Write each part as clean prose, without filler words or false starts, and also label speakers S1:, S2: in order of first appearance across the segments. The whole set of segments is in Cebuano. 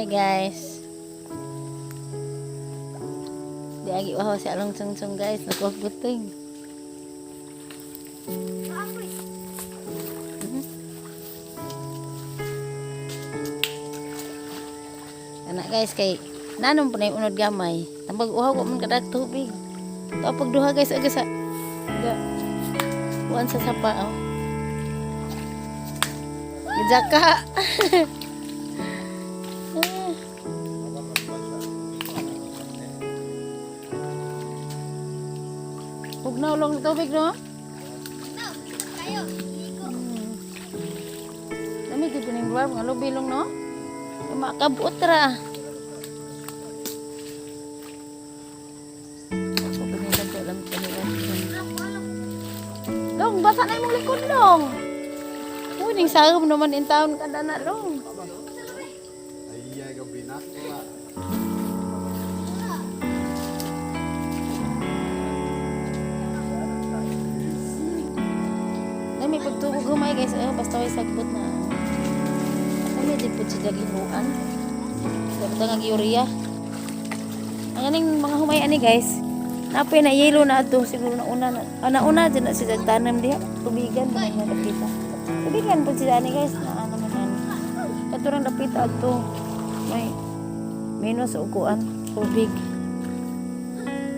S1: Hi guys. Di agi uhaw si Along Sungsung, guys. Nagkuha buting. Anak guys, kay nanom po na yung unod gamay. Tambag uhaw ko man kadag tubig. To pag duha guys, aga sa ga kuan sa sapa oh. Gijaka. Ah. Hugnaw lang tubig, no?
S2: Kayo, liko.
S1: Dami gid ning luar mga lubi long, no? Makabot ra. Ako pinila ko alam kanila. Dong, basa na imong likod, dong. Uy, ning sagom naman in town kada na, dong.
S3: Ay, ay, gabi na.
S1: Dami pagtubog humay guys, eh, basta way sagbot na. Dami din po sila gibuan. Dapat ang urea. Ang aning mga humay ani guys, napoy na yellow na ato siguro na una na, ah, nauna dyan na sila tanim diha. Tubigan ba nga dapita. Tubigan po sila ani guys, na ano man ani. Kato rang dapita ato. May minus uguan tubig.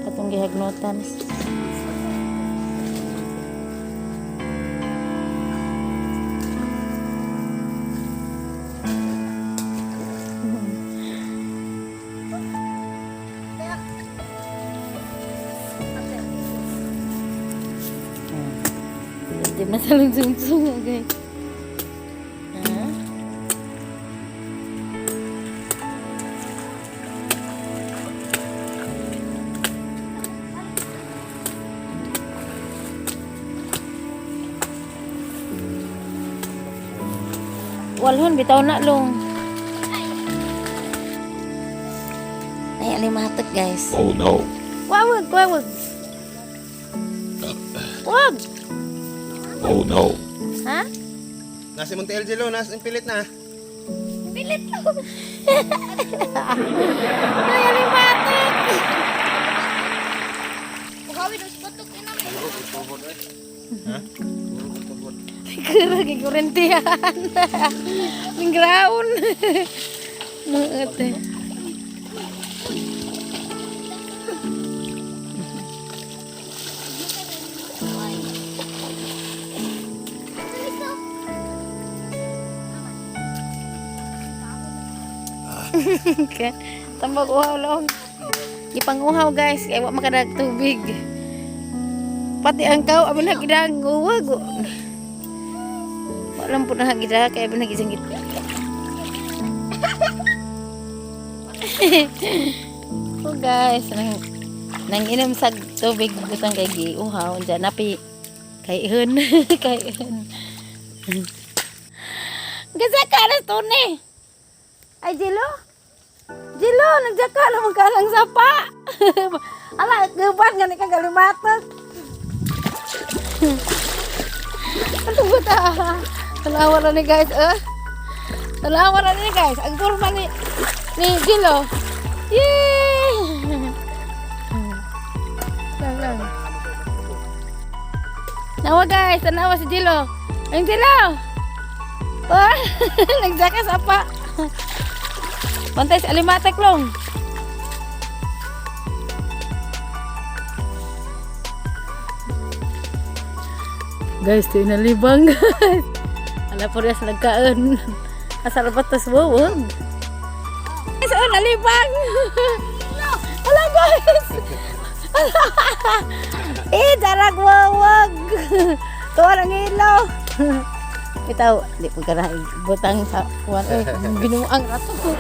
S1: Katong gihagnotan. Hindi na sa lungsung guys. Ha? Walhon, bitaw na long. Ay, alimatok guys.
S4: Oh no.
S1: Wag, wag, wag. Wag!
S4: Oh no.
S1: Ha?
S3: Nasa Monte Angelo, nasa yung pilit na.
S1: Pilit lang. Ay, alimatok!
S2: Buhawin ang patok ina mo.
S3: Ha? Puro ko tuhod.
S1: Kira kay kurentihan. Ning ground. Mga ate. Okay. Tambag uhaw lang. Ipang-uhaw guys, kay wa makadag tubig. Pati ang kaw, abi na gidang uwag. Walang po na gida kay abi na gisang gid. Oh guys, nang inom sa tubig butang kay giuhaw diyan napi kay hun kay hun. Gasa ka na tune. Ay Jilo. Jilo, nagjaka naman ka lang sapa. Ala, guban nga ni ka galimatok. Ano ba ta? Tanawa na ni guys, eh. Tanawa na ni guys. Ang kurma ni Jilo. Yay! Lang lang. Nawa guys, tanawa si Jilo. Ang Jilo! Wah, nagjaka sapa. Bantay sa alimatek long. Guys, ito yung nalibang guys. Ala po rin sa nagkaan. Asa rabatas wawag. Guys, oh, nalibang. Ala guys. Eh, darag wawag. Tuwa ng ilaw. Bitaw, di po ka na butang sa kuwan. Eh, binuang rato.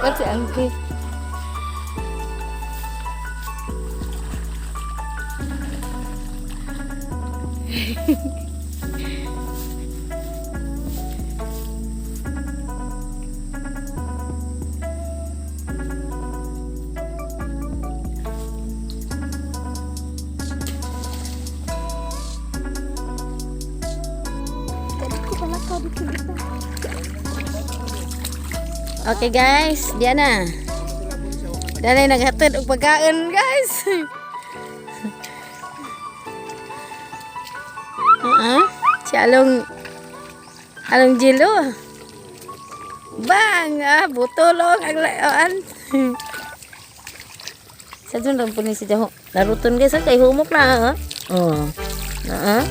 S1: Kasi angke. Dali ko palakad. Okay guys, diyan na. Danay naghatid og pagkaon, guys. Si Along Along Jilo. Bang, butulong ang layoan. Sa dun lang po ni si Jaho. Laruton guys, kay humok na. Oh. Ah.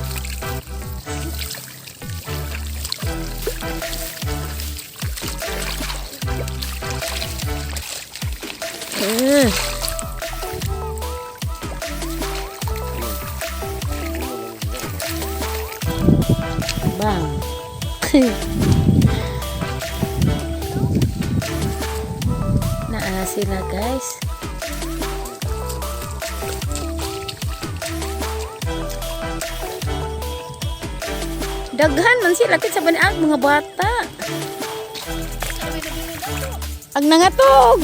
S1: Bang. Naa sila, guys. Daghan man sila kinsa ba ni ang mga bata. Ang nangatog.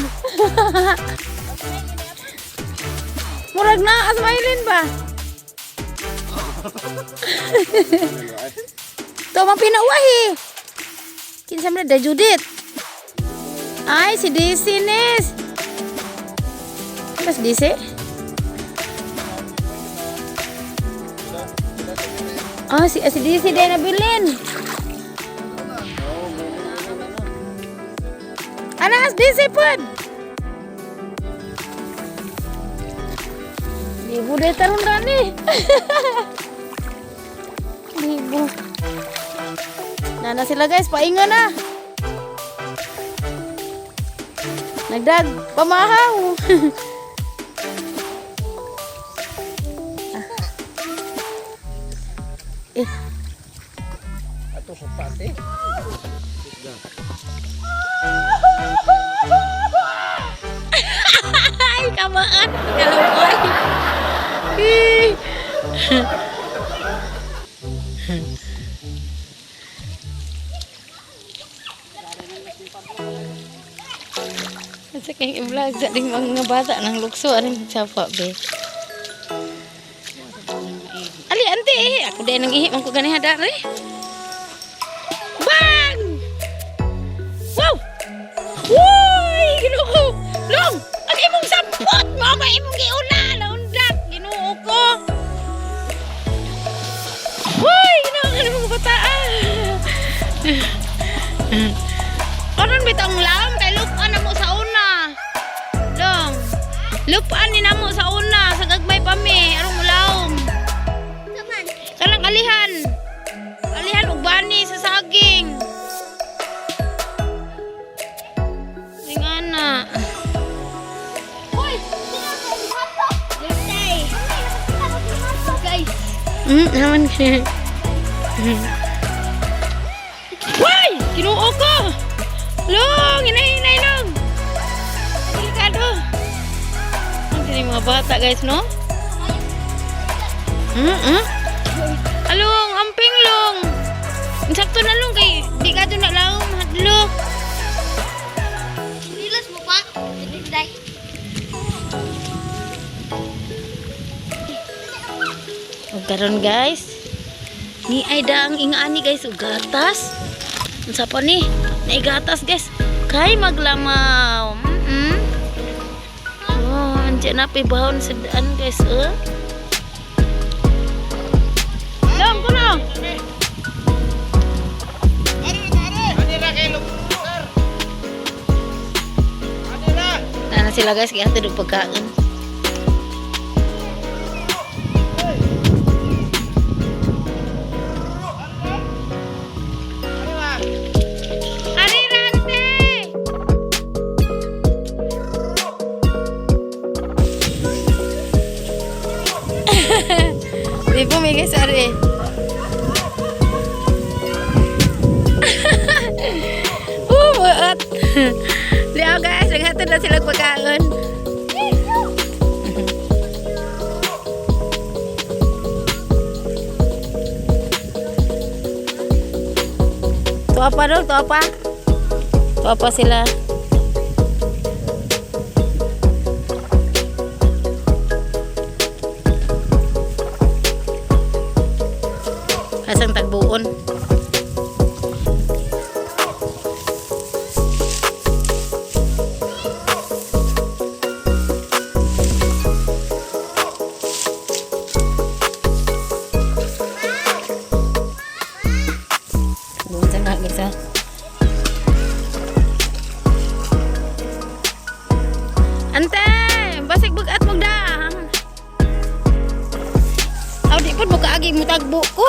S1: Murag na asmailin ba? To mang pinauwahi. Kinsa man da Judith? Ay, si DC nis. Mas DC? Ah, si DC din nabilin. Anas DC pod. Ibu deh tarun rani. Ibu. Nana sila guys, painga na. Nagdag, pamahaw. Eh.
S3: Ato sa pati.
S1: Ay, kamaan. Kalukoy. Eh. Sa kayong i-vlog sa ding mga bata ng lukso, aning sapa, be. Ali, ante, eh. Ako din ang ihi, man ko ganiha dari. Bang! Wow! Uy! Ginoo ko! Long! Ang imong sampot! Mao ba imong giuna? Naundak! Ginoo ko! Uy! Ginoo ka ng mga bataan! Karon bitong lam kay lupan na mo sa una. Long. Lupan ni namo sa una sa gagmay pa mi arong mulawom.
S2: Kaman.
S1: Kanang alihan. Alihan og bani sa saging. Tingana.
S2: Hoy! Sino ang hotdog? Birthday. Guys.
S1: Naman siya. Why? Kinuo ko! Long! Hinay-hinay, Long! Delikado. Ang galing mga bata, guys, no? Along, amping, Long! Sakto na, Long, kay di ka na lang, hadlok.
S2: Nilos mo pa? Day.
S1: Ug karon guys, ni ay daang ingaani guys ug gatas. Unsa pa ni? Naigatas guys. Kay maglamaw. Oh, andiyan na pibahon sa daan guys, oh. Long kuno. Nana sila guys, gihatod og pagkaon. Arirante! Di po may guys, ari. Buot. Liao guys, naghatod na sila pagkaon. Tuwa pa daw, tuwa pa. Tuwa pa sila. Asang tagbuon. Kaagi mo tagbo ko.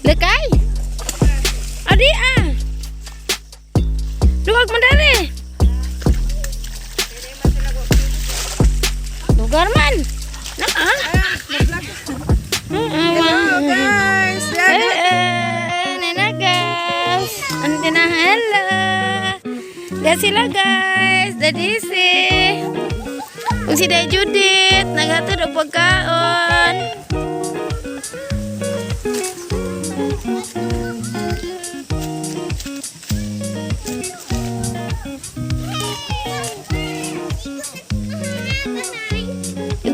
S1: Lekay. Adi ah. Luwag man dali. Lugar man. Na ah. Hello
S5: Guys!
S1: Eh, eh, nena guys. Ante na hello. Diyan sila guys. Dadisi. Ug si Day Judith naghatod og pagkaon.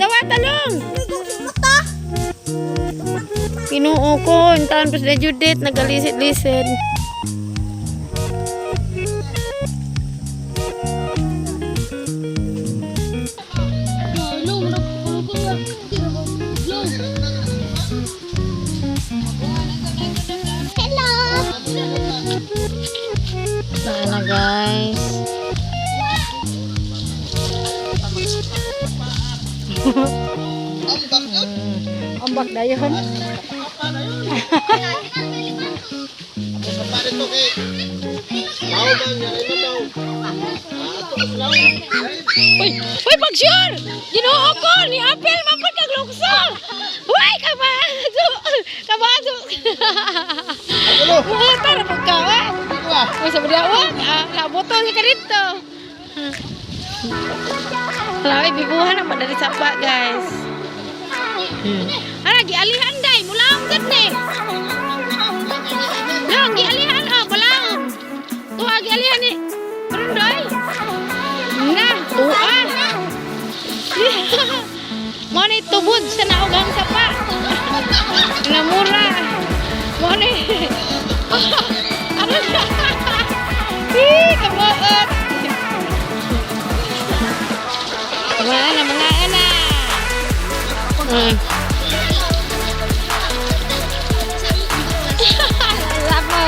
S1: Dawa talong. Pinuo ko, intahan pa si Day Judith nagalisit-lisit.
S2: Hello!
S1: Sana guys. Ambak dayon. Uy, uy, pag-sure! Ginoo ko, ni Apel, mapad kag lukso! Uy, kabado! Kabado! Mga tara pagka, eh! Uy, sa badawa, ah, labotol ka dito. Lawi, bibuhan naman dari sapa, guys. Ara, gialihan day, mulaong gud ni. Lang, gialihan, ah, balaong. Tuwa, gialihan ni. Karon day. Na, tuwa. Mo ni tubod sa naugang sapa. Namura. Mo ni. Ano na? Eh, kabuot. Mga ana, mga ana. Labo.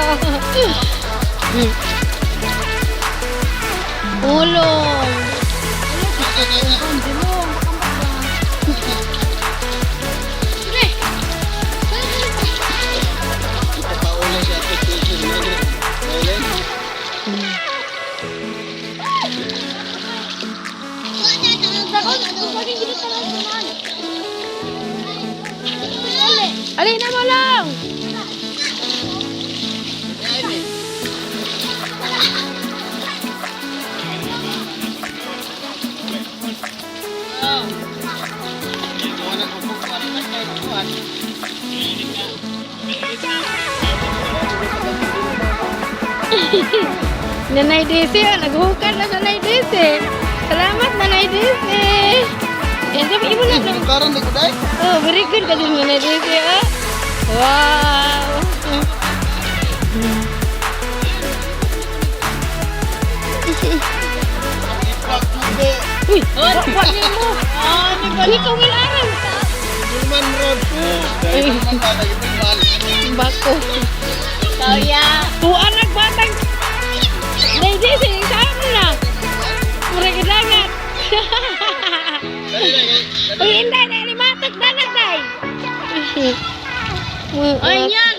S1: Ulong. Alin na mo lang. Nanay Desi, oh, naghukad na Nanay Desi. Salamat, Nanay Desi. Yan, sabi mo na.
S3: Karon di ko day.
S1: Oh, very good ka din, Nanay Desi, oh. Wow. Uy, wa niya mo. Uy, ikaw ngilaran.
S3: Gilman Road.
S1: Uy,
S3: Man ba Gilman?
S1: bako.
S2: Kaya.
S1: Tuan nagbatang. Nanay Desi, saan mo na? Murag dagat. Uy, inday, na limatok dagat, day.
S2: Ay, yan!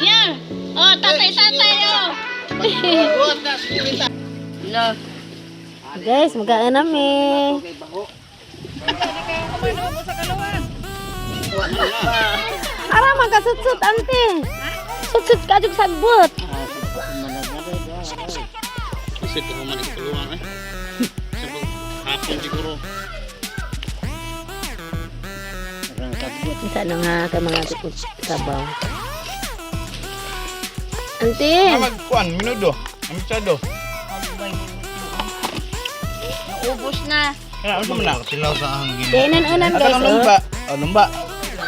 S2: Yan! Oh, tatay, tatay, oh! No.
S1: Guys, magaan nami. Ara man ka sutsut ante. Sutsut ka jug sagbot.
S3: Kasi ko man tulungan eh. Sa hapon siguro.
S1: Isa na nga ka mga tukod sabaw. Ante,
S3: Magkuan minudo. Amisado.
S2: Naubos na.
S3: Kaya ano man na tilaw sa hangin.
S1: kainan-unan
S3: Asa
S1: guys.
S3: kang
S1: Oh.
S3: lumba? Oh, lumba.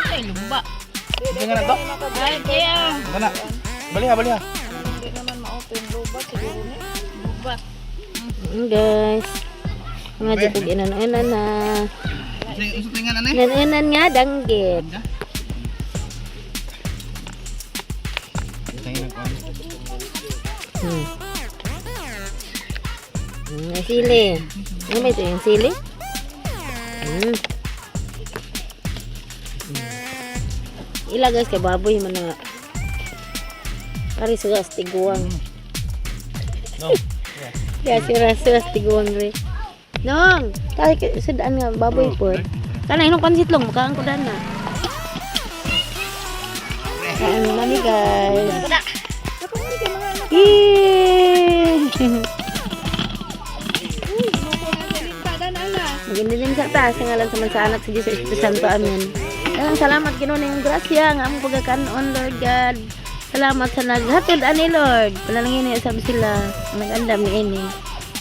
S2: Ay, lumba.
S3: Hindi nga na to.
S2: Ay, kaya.
S3: Nga na. Baliha, baliha.
S2: Lubat.
S1: Guys. Mga jud inan-unan na.
S3: Unsa tingan ani?
S1: Inan-unan nga danggit. Sili. Ano ba ito yung sili? Sila guys, kay baboy man na. Ari sila sa tiguang.
S3: No.
S1: Yeah, sila sila sa tiguang re. Nong, kay sudaan nga baboy po. Kana inong pansit long, makaan ko dan na. Kain nami guys. Yay! Magandang sa taas, sa ngalan sa man sa anak sa Diyos sa Espiritu Santo. Amen. Daghang salamat Ginoo ning grasya nga among pagkakan-on, Lord God. Salamat sa naghatod ani, Lord. Panalangin niya sab sila ang nag-andam niini.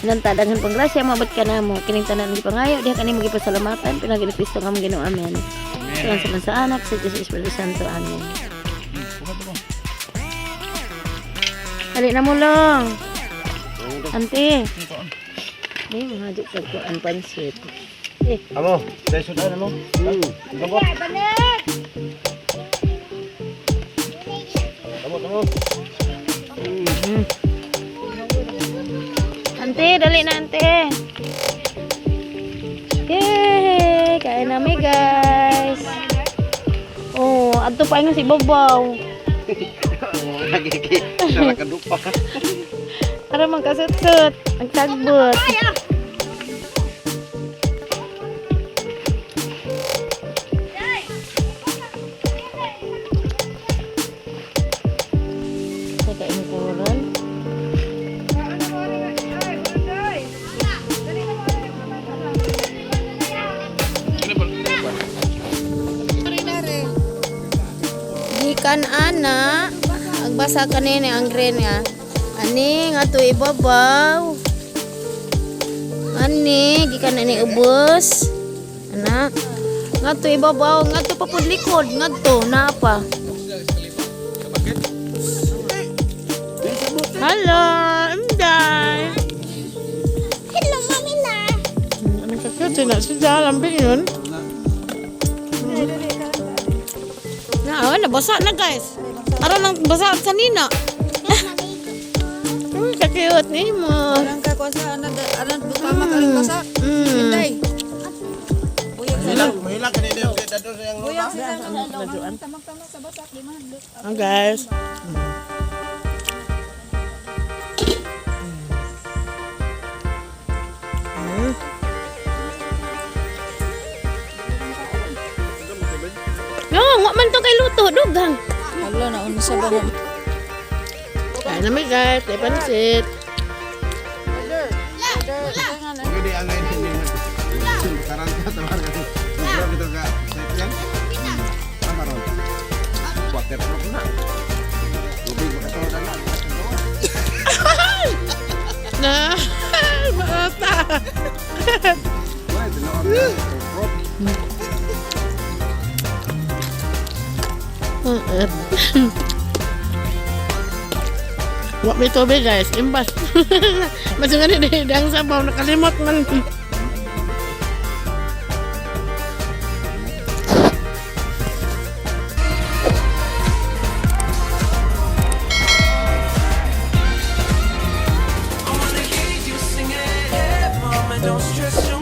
S1: Nanta daghan pang grasya maabot ka namo kining tanan gipangayo diha kani magipasalamatan pinaagi ni Kristo nga among Ginoo. Amen. Sa ngalan sa man sa anak sa Diyos sa Espiritu Santo. Amen. Dali na mo lang. Ante. Ay, mga di pagkuan pansit. Eh,
S3: Amo, dahil sudan amo. Amo. Amo, amo.
S1: Ante, dali na ante. Yay! Kain nami guys. Oh, adto pa nga si Babaw.
S3: Nagigi, sa kadupa.
S1: Para magkasutsut, nagtagbot. Sa kainkuran. Gikan ana, agbasa kanini ang green nga. Ani nga to ibabaw. Ani gikan ani ubos. Ana. Ngadto ibabaw, ngadto pa pud likod, ngadto naa pa. Hello, Inday.
S2: Hello, Mami na.
S1: Ano ka cute na siya lambing yun.
S2: Na, oh, nabasa na guys. Aron lang basa sa nina.
S1: Ka-cute ni mo.
S5: Parang ka kuha sa anan anan butama kaling basa. Hintay. Buyag sa
S3: Mahila ka nila yung dadon sa iyang
S5: buyag sa Tamang-tama sa basak di man.
S2: Oh, guys. No, wa man to kay luto, dugang.
S5: Hala na unsa ba na?
S2: Kain namin guys, may pansit.
S3: Pwede ang ngayon Taranta tawagan. Grabe to ka. Set yan. Tama ron. Waterproof na. Tubig makasuod na.
S2: Na, maata.
S3: Wala, tinuod na. Waterproof.
S2: Wa may tubig guys, imbas. Mas nga ni dang sabaw nakalimot man.
S6: Don't stress.